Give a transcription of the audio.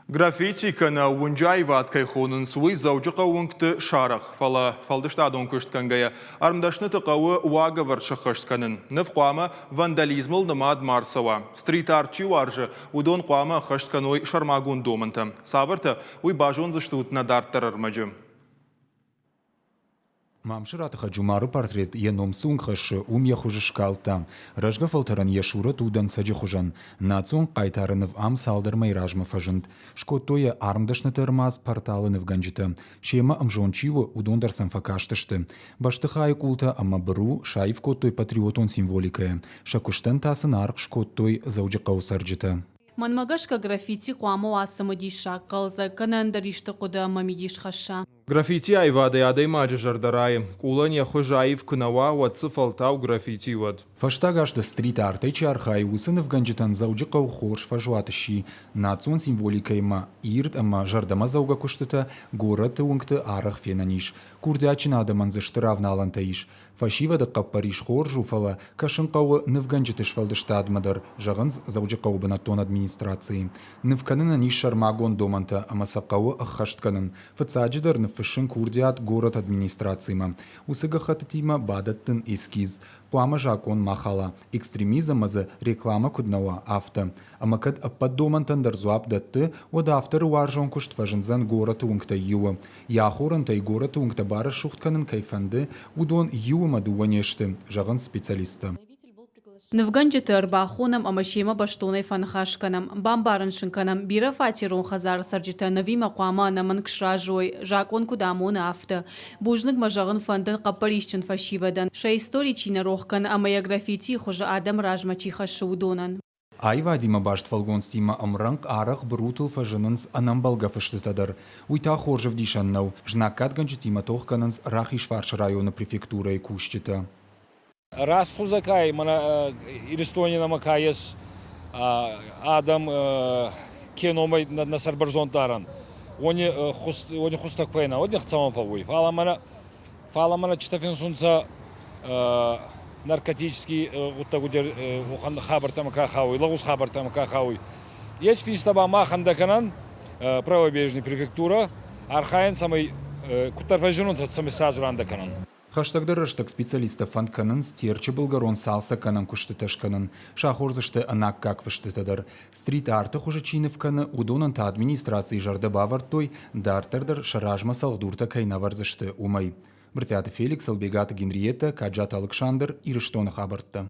Граффити кӕнӕ уынджы аивад кӕй хонынц, уый Дзӕуджыхъӕуы уынгты сарӕх. Фӕлӕ фӕлдыстадон куыст кӕнгӕйӕ, ӕрмдӕсныты хъӕуы уагӕвӕрд сӕххӕст кӕнын. Ныв хъуамӕ вандализмыл нымад ма рцӕуа. Стрит-арт чи уарзы, уыдон хъуамӕ ӕххӕст кӕной сӕрмагонд домӕнтӕ. Цавӕртӕ, уый базондзыстут нӕ дарддӕр ӕрмӕджы. Мамсыраты Хаджумары портрет йӕ ном цы уынг хӕссы, уым йӕ хуыз скалдта. Рӕзгӕ фӕлтӕрӕн йӕ сурӕт у дӕнцӕджы хуызӕн. Национ хъайтары ныв ам цалдӕр мӕйы размӕ фӕзынд. Скодтой йӕ армдӕсныты ӕрмадз порталы нывгӕнджытӕ. Семӕ ӕмзонд чи у, уыдон дӕр сӕм фӕкастысты. Бӕстыхайы къултӕ ӕмӕ быру саив кодтой патриотон символикӕйӕ. Сӕ куыстӕн та сын аргъ скодтой Дзӕуджыхъӕуы цӕрджытӕ. Мӕнмӕ гӕсгӕ граффити хъуамӕ уа цымыдисаг, хъӕлдзӕг, кӕнӕ ӕндӕр исты хъуыды ӕмӕ мидис хӕсса. Граффити аивадӕй адӕймаджы зӕрдӕ райы. Къулӕн йӕ хуыз аив куы нӕ уа, уӕд дзы фӕлтау граффити уӕд. Фӕстаг азты стрит-артӕй чи архайы, уыцы нывгӕнджытӕн Дзӕуджыхъӕу хорз фӕзуат сси. Национ символикӕимӕ ирд ӕмӕ зӕрдӕмӕдзӕугӕ куыстытӕ горӕты уынгты арӕх фенӕн ис. Курдиатджын адӕмӕн дзы стыр авналӕнтӕ ис. Фӕсивӕды хъӕппӕрис хорз у, фӕлӕ кӕсын хъӕуы нывгӕнджыты сфӕлдыстадмӕ дӕр, зӕгъынц Дзӕуджыхъӕуы бынӕттон администрацийы. Ныв кӕнынӕн ис сӕрмагонд домӕнтӕ ӕмӕ сӕ хъӕуы ӕххӕст кӕнын. Фыццаджыдӕр ныффыссын курдиат горӕты администрацимӕ. Уыцы гӕххӕттытимӕ бадӕттын эскиз. Хъуамӕ закъон ма хала, экстремизм ӕмӕ дзы рекламӕ куыд нӕ уа, афтӕ. Ӕмӕ кӕд ӕппӕт домӕнтӕн дӕр дзуапп дӕтты, уӕд авторы уарзон куыст фӕзындзӕн горӕты уынгтӕй иуы. Йӕ ахорӕнтӕй горӕты уынгтӕ барӕсугъд кӕнын кӕй фӕнды, уыдон иу ӕмӕ дыууӕ не сты, зӕгъынц специалисттӕ. Нывгӕнджыты ӕрбахонӕм ӕмӕ семӕ бӕстонӕй фӕныхас кӕнӕм, бамбарын сын кӕнӕм, бирӕфатерон хӕдзары цӕрджытӕ нывимӕ хъуамӕ ӕнӕмӕнг сразы уой, закъон куыд амоны, афтӕ. Бузныг мӕ зӕгъын фӕнды хъӕппӕрисджын фӕсивӕдӕн, сӕ истори чи нӕ рох кӕны ӕмӕ йӕ граффитийы хуызы адӕмы размӕ чи хӕссы, уыдонӕн. Аивадимӕ баст фӕлгонцтимӕ ӕмрӕнхъ арӕх бырутыл фӕзынынц ӕнӕмбӕлгӕ фыстытӕ дӕр. Уый та хорз ӕвдисӕн нӕу, знаггадгӕнджытимӕ тох кӕнынц Рахизфарсы районы префектурӕйы кусджытӕ. Раст хузӕ ка ӕй, мӕнӕ Иристони нӕмӕ ка ес, адӕм ке номӕй нӕ сӕрбӕрзонд дарӕн, уони уони хузтӕ ку ӕй, уони ӕхцӕуӕн фӕууй. Фал мӕнӕ Фал мӕнӕ читӕ финсунцӕ наркотический гъуддӕгути хабӕрттӕмӕ ка хауй, лӕгъуз хабӕрттӕмӕ ка хауй. Еци финста ба мах ӕндӕ кӕнӕн правобережный префектура, архайӕн, цӕмӕй куддӕр фӕззинунцӕ, цӕмӕй сразу рандӕ кӕнӕн. Хӕстӕгдӕр рӕстӕг специалисттӕ фӕнд кӕнынц Терчы былгӕрон цалцӕггӕнӕн куыстытӕ скӕнын, сахордзысты ӕнаккаг фыстытӕ дӕр. Стрит-арты хуызы чи ныв кӕны, уыдонӕн та администрацийы зӕрдӕ бавӕрдтой, дарддӕр дӕр сӕ размӕ цӕлхдуртӕ кӕй нӕ ӕвӕрдзысты, уымӕй. Брытъиаты Феликс, Ӕлбегаты Генриеттӕ, Каджаты Алыксандр, Ирыстоны хабӕрттӕ.